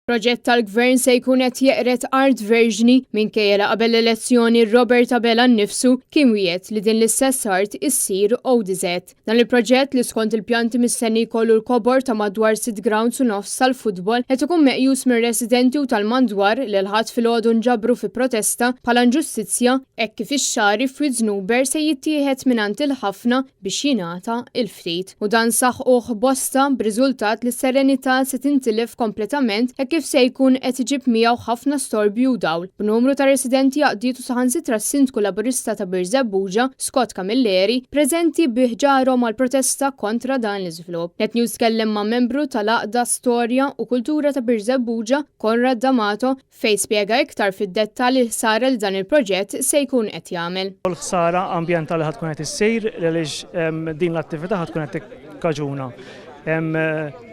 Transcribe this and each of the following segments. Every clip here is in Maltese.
Proġett tal-Gvern se jkun qed jeqred art verġni minkejja li qabel l-elezzjoni Robert Abela nnifsu kien wiegħed li din l-istess art issir ODZ. Dan il-proġett li skont il-pjanti mistenni jkollu l-kobor ta' madwar sitt grounds u nofs tal-futbol qed ikun meqjus mir-residenti u tal-mandwar li l-Ħadd filgħodu nġabru fi protesta bħala inġustizzja hekk kif ix-xagħri f'Wied Żnuber se jittieħed mingħand il-ħafna biex jingħata l-ftit. U dan saħquh bosta b'riżultat li s-serenità se tintilef kompletament hekk kif se jkun qed iġib miegħu ħafna storbju u dawl, b'numru ta' residenti għaqdiet u saħansitra s-Sindku Laburista ta' Birżebbuġa, Scott Camilleri, preżenti bi ħġarhom għall-protesta kontra dan l-iżvilupp. Net News tkellem ma' membru tal-Għaqda Storja u Kultura ta' Birżebbuġa, Konrad D'Amato, fejn spjega iktar fid-dettall il-ħsara li dan il-proġett se jkun qed jagħmel. Il-ħsara ambjentali ħa tkun qed issir għaliex din l-attività ħa tkun qed tikkaġuna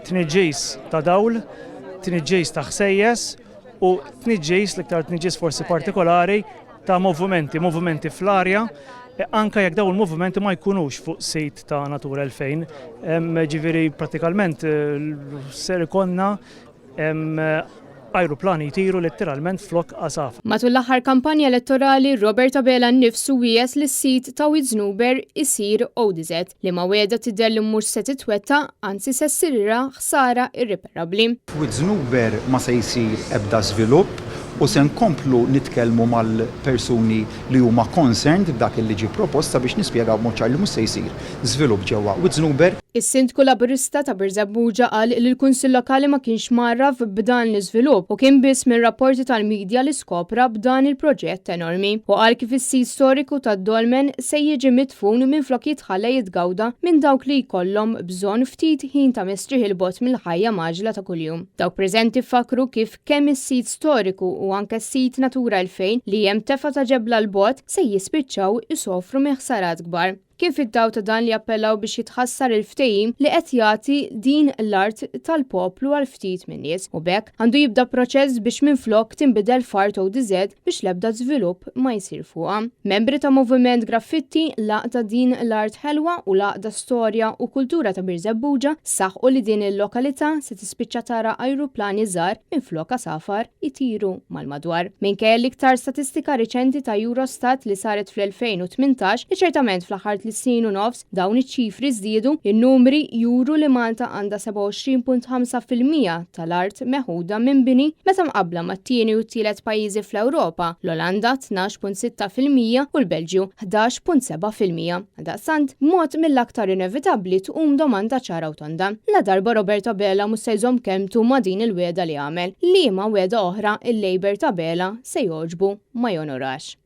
tniġġis ta' dawl, tniġġis ta' ħsejjes u tniġġis, l-iktar tniġġis forsi partikolari, ta' movimenti, movimenti fl-arja, anka jekk dawn il-movimenti ma jkunux fuq sit ta' Natura 2000. Ġifieri prattikalment ser ikollna Ajruplani jtiru letteralment flok għasafar. Matul l-aħħar kampanja elettorali, Robert Abela nnifsu wiegħed li s-sit ta' Wied Żnuber isir ODZ, liema wegħda tidher li mhux se titwettaq, anzi se ssirilha ħsara irriperabbli. F'Wied Żnuber ma se jsir ebda żvilupp u se nkomplu nitkellmu mal-persuni li huma concerned b'dak li ġie propost sabiex nispjegaw b'mod ċar li mhux se jsir żvilupp ġewwa Wied Żnuber. Is-Sindku Laburista ta' Birżebbuġa qal li l-Kunsill Lokali ma kienx mgħarraf b'dan l-iżvilupp u kien biss minn rapporti tal-midja li skopra b'dan il-proġett enormi. Hu qal kif is-sit storiku tad-Dolmen se jiġi midfun minflok jitħalla jitgawda minn dawk li jkollhom bżonn ftit ħin ta' mistrieħ 'il bogħod mill-ħajja mgħaġġla ta' kuljum. Dawk preżenti fakkru kif kemm is-sit storiku u anke s-sit Natura 2000 li hemm tefgħa ta' ġebla 'l bogħod se jispiċċaw isofru minn ħsarat kbar. Kien fid-dawl ta' dan li appellaw biex jitħassar il-ftehim li qed jagħti din l-art tal-poplu għal ftit min-nies u b'hekk għandu jibda proċess biex minflok tinbidel f'art ODZ biex l-ebda żvilupp ma jsir fuqha. Membri ta' Moviment Graffitti, l-Għaqda Din l-Art Ħelwa u l-Għaqda Storja u Kultura ta' Birżebbuġa saħqu li din il-lokalità se tispiċċa tara ajruplani żgħar minflok għasafar itiru mal-madwar. Minkejja l-iktar statistika riċenti ta' Eurostat li saret fl-2018, li ċertament fl-aħħar tliet snin u nofs dawn iċ-ċifri żdiedu, in-numri juru li Malta għandha 27.5% tal-art meħuda minn bini meta mqabbla mat-tieni u t-tielet pajjiżi fl-Ewropa, l-Olanda, 12.6%, u l-Belġju, 11.7%. Għaldaqstant, b'mod mill-aktar inevitabbli tqum domanda ċara u tonda. Ladarba Robert Abela mhux se jżomm kelmtu ma' din il-wegħda li għamel, liema wegħda oħra il-Labour t'Abela se jogħġbu ma jonorax?